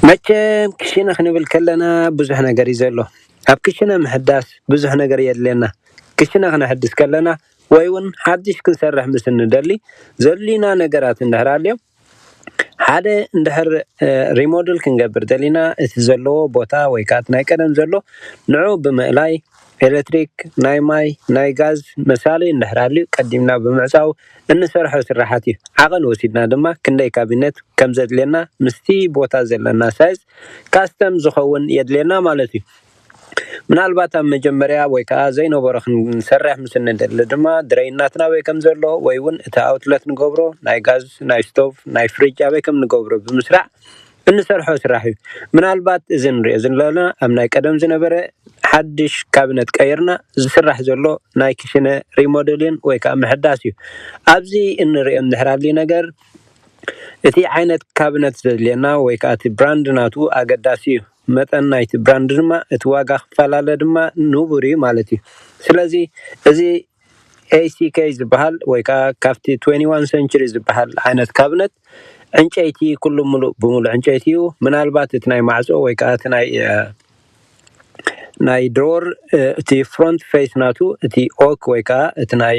መቸም ክሽነ ክንብል ከለና ብዙሕ ነገር እዩ ዘሎ። ኣብ ክሽነ ምሕዳስ ብዙሕ ነገር የድልየና። ክሽነ ክነሕድስ ከለና ወይ እውን ሓድሽ ክንሰርሕ ምስ እንደሊ ዘድልዩና ነገራት እንድሕር ኣልዮም ሓደ እንድሕር ሪሞድል ክንገብር ደሊና እቲ ዘለዎ ቦታ ወይ ከዓ ናይ ቀደም ዘሎ ንዑ ብምእላይ ኤሌክትሪክ ናይ ማይ ናይ ጋዝ መሳሊ እንድሕር ኣልዩ ቀዲምና ብምዕፃው እንሰርሖ ስራሓት እዩ። ዓቐን ወሲድና ድማ ክንደይ ካቢነት ከም ዘድልየና ምስቲ ቦታ ዘለና ሳይዝ ካስተም ዝኸውን የድልየና ማለት እዩ። ምናልባት ኣብ መጀመርያ ወይ ከዓ ዘይነበሮ ክንሰርሕ ምስ እንደሊ ድማ ድረይን ናትና ወይ ከም ዘሎ ወይ እውን እቲ ኣውትለት ንገብሮ ናይ ጋዝ ናይ ስቶቭ ናይ ፍሪጅ ኣበይ ከም ንገብሮ ብምስራዕ እንሰርሖ ስራሕ እዩ። ምናልባት እዚ ንሪኦ ዘለና ኣብ ናይ ቀደም ዝነበረ ሓድሽ ካቢነት ቀይርና ዝስራሕ ዘሎ ናይ ክሽነ ሪሞደሊን ወይ ከዓ ምሕዳስ እዩ። ኣብዚ እንሪኦ እንድሕር ኣሊ ነገር እቲ ዓይነት ካቢነት ዘድልየና ወይ ከዓ እቲ ብራንድ ናቱ ኣገዳሲ እዩ። መጠን ናይቲ ብራንድ ድማ እቲ ዋጋ ክፈላለ ድማ ንቡር እዩ ማለት እዩ። ስለዚ እዚ ኤሲኬ ዝበሃል ወይ ከዓ ካብቲ ትዌንቲ ዋን ሰንቸሪ ዝበሃል ዓይነት ካቢነት ዕንጨይቲ ኩሉ ሙሉእ ብሙሉእ ዕንጨይቲ እዩ። ምናልባት እቲ ናይ ማዕፆ ወይ ከዓ እቲ ናይ ናይ ድሮር እቲ ፍሮንት ፌስ ናቱ እቲ ኦክ ወይ ከዓ እቲ ናይ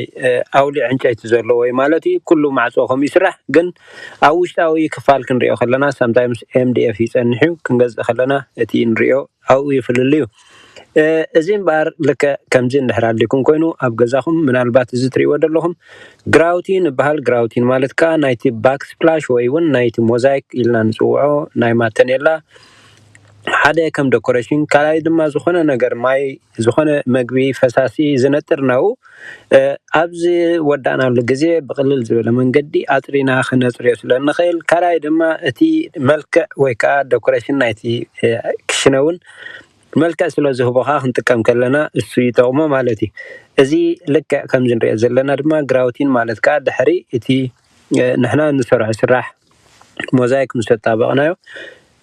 ኣውሊ ዕንጨይቲ ዘለዎ እዩ ማለት እዩ። ኩሉ ማዕፆ ከምኡ ይስራሕ፣ ግን ኣብ ውሽጣዊ ክፋል ክንሪኦ ከለና ሳምታይምስ ኤምዲኤፍ ይፀንሕ እዩ። ክንገዝእ ከለና እቲ ንሪኦ ኣብኡ ይፍልል እዩ። እዚ እምበኣር ልክዕ ከምዚ እንድሕር ኣሊኩም ኮይኑ ኣብ ገዛኹም ምናልባት እዚ ትሪእዎ ዘለኹም ግራውቲን ይበሃል። ግራውቲን ማለት ከዓ ናይቲ ባክ ስፕላሽ ወይ እውን ናይቲ ሞዛይክ ኢልና ንፅውዖ ናይ ማተኔላ ሓደ ከም ደኮሬሽን ካልኣይ ድማ ዝኾነ ነገር ማይ ዝኾነ መግቢ ፈሳሲ ዝነጥር ናው ኣብዚ ወዳእናሉ ግዜ ብቕልል ዝበለ መንገዲ ኣፅሪና ክነፅርዮ ስለ እንኽእል ካልኣይ ድማ እቲ መልክዕ ወይ ከዓ ደኮሬሽን ናይቲ ክሽነ እውን መልክዕ ስለ ዝህቦ ከዓ ክንጥቀም ከለና እሱ ይጠቕሞ ማለት እዩ። እዚ ልክዕ ከምዚ ንሪኦ ዘለና ድማ ግራውቲን ማለት ከዓ ድሕሪ እቲ ንሕና እንሰርሖ ስራሕ ሞዛይክ ምስ ኣጣበቕናዮ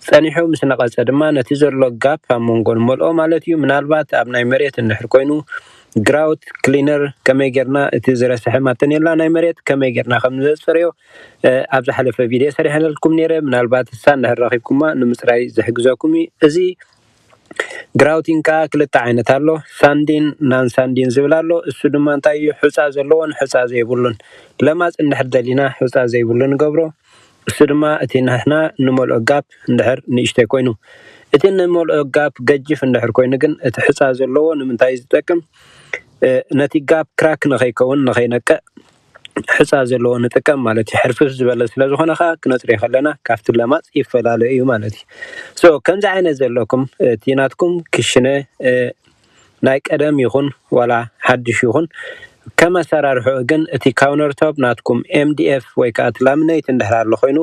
ፀኒሑ ምስ ነቐፀ ድማ ነቲ ዘሎ ጋፕ ኣብ መንጎ ንመልኦ ማለት እዩ። ምናልባት ኣብ ናይ መሬት እንድሕር ኮይኑ ግራውት ክሊነር ከመይ ጌርና እቲ ዝረስሐ ማተኔላ ናይ መሬት ከመይ ጌርና ከም ዘፅርዮ ኣብ ዝሓለፈ ቪድዮ ሰሪሐልኩም ነይረ። ምናልባት እሳ እንድሕር ረኺብኩማ ንምፅራይ ዝሕግዘኩም እዩ። እዚ ግራውቲን ከዓ ክልተ ዓይነት ኣሎ፣ ሳንዲን ናን ሳንዲን ዝብል ኣሎ። እሱ ድማ እንታይ እዩ? ሑፃ ዘለዎን ሑፃ ዘይብሉን። ለማፅ እንድሕር ደሊና ሑፃ ዘይብሉ ንገብሮ። እሱ ድማ እቲ ንሕና ንመልኦ ጋፕ እንድሕር ንእሽተይ ኮይኑ፣ እቲ ንመልኦ ጋፕ ገጅፍ እንድሕር ኮይኑ ግን እቲ ሑፃ ዘለዎ ንምንታይ እዩ ዝጠቅም? ነቲ ጋፕ ክራክ ንኸይከውን ንኸይነቅዕ ሑፃ ዘለዎ ንጥቀም ማለት እዩ። ሕርፍፍ ዝበለ ስለ ዝኾነ ከዓ ክነፅርዮ ከለና ካብቲ ለማፅ ይፈላለ እዩ ማለት እዩ። ሶ ከምዚ ዓይነት ዘለኩም እቲ ናትኩም ክሽነ ናይ ቀደም ይኹን ዋላ ሓድሽ ይኹን ከም ኣሰራርሕኡ ግን እቲ ካውነርቶፕ ናትኩም ኤምዲኤፍ ወይ ከዓ እቲ ላሚነይት እንድሕር ኣሎ ኮይኑ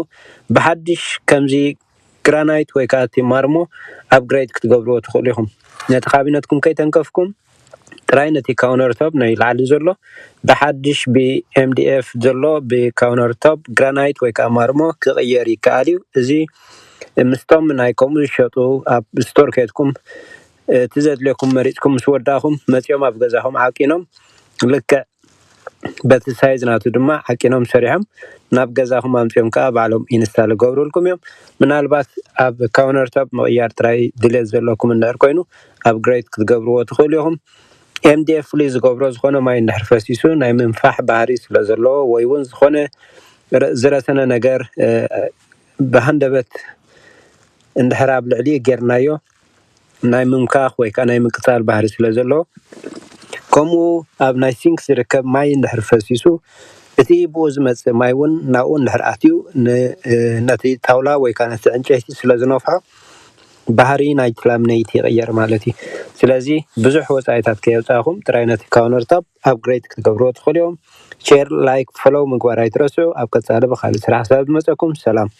ብሓድሽ ከምዚ ግራናይት ወይ ከዓ እቲ ማርሞ ኣፕግሬድ ክትገብርዎ ትኽእሉ ኢኹም። ነቲ ካቢነትኩም ከይተንከፍኩም ጥራይ ነቲ ካውነርቶፕ ናይ ላዕሊ ዘሎ ብሓድሽ ብኤምዲኤፍ ዘሎ ብካውነርቶፕ ግራናይት ወይ ከዓ ማርሞ ክቕየር ይከኣል እዩ። እዚ ምስቶም ናይ ከምኡ ዝሸጡ ኣብ ስቶር ከድኩም እቲ ዘድልየኩም መሪፅኩም ምስ ወዳእኹም መፂኦም ኣብ ገዛኹም ዓቂኖም ልክዕ በቲ ሳይዝ ናቱ ድማ ዓቂኖም ሰሪሖም ናብ ገዛኹም ኣምፂኦም ከዓ ባዕሎም ኢንስታል ይገብሩልኩም እዮም። ምናልባት ኣብ ካውነርቶፕ ምቕያር ጥራይ ድሌት ዘለኩም እንድሕር ኮይኑ ኣፕግሬድ ክትገብርዎ ትኽእሉ ኢኹም። ኤምዲኤፍ ፍሉይ ዝገብሮ ዝኾነ ማይ እንድሕር ፈሲሱ ናይ ምንፋሕ ባህሪ ስለ ዘለዎ ወይ እውን ዝኾነ ዝረሰነ ነገር ብሃንደበት እንድሕር ኣብ ልዕሊኡ ጌርናዮ ናይ ምምካኽ ወይ ከዓ ናይ ምቅፃል ባህሪ ስለ ዘለዎ ከምኡ ኣብ ናይ ሲንክ ዝርከብ ማይ እንድሕር ፈሲሱ እቲ ብኡ ዝመፅእ ማይ እውን ናብኡ እንድሕር ኣትዩ ነቲ ጣውላ ወይ ከዓ ነቲ ዕንጨይቲ ስለ ዝነፍሖ ባህሪ ናይቲ ላምነይቲ ይቕየር ማለት እዩ። ስለዚ ብዙሕ ወፃኢታት ከየውፃእኹም ጥራይ ነቲ ካውነርቶፕ ኣፕግሬድ ክትገብርዎ ትኽእሉ እዮም። ሼር፣ ላይክ፣ ፎሎው ምግባር ኣይትረስዑ። ኣብ ቀፃሊ ብካልእ ስራሕ ስለ ዝመፀኩም ሰላም።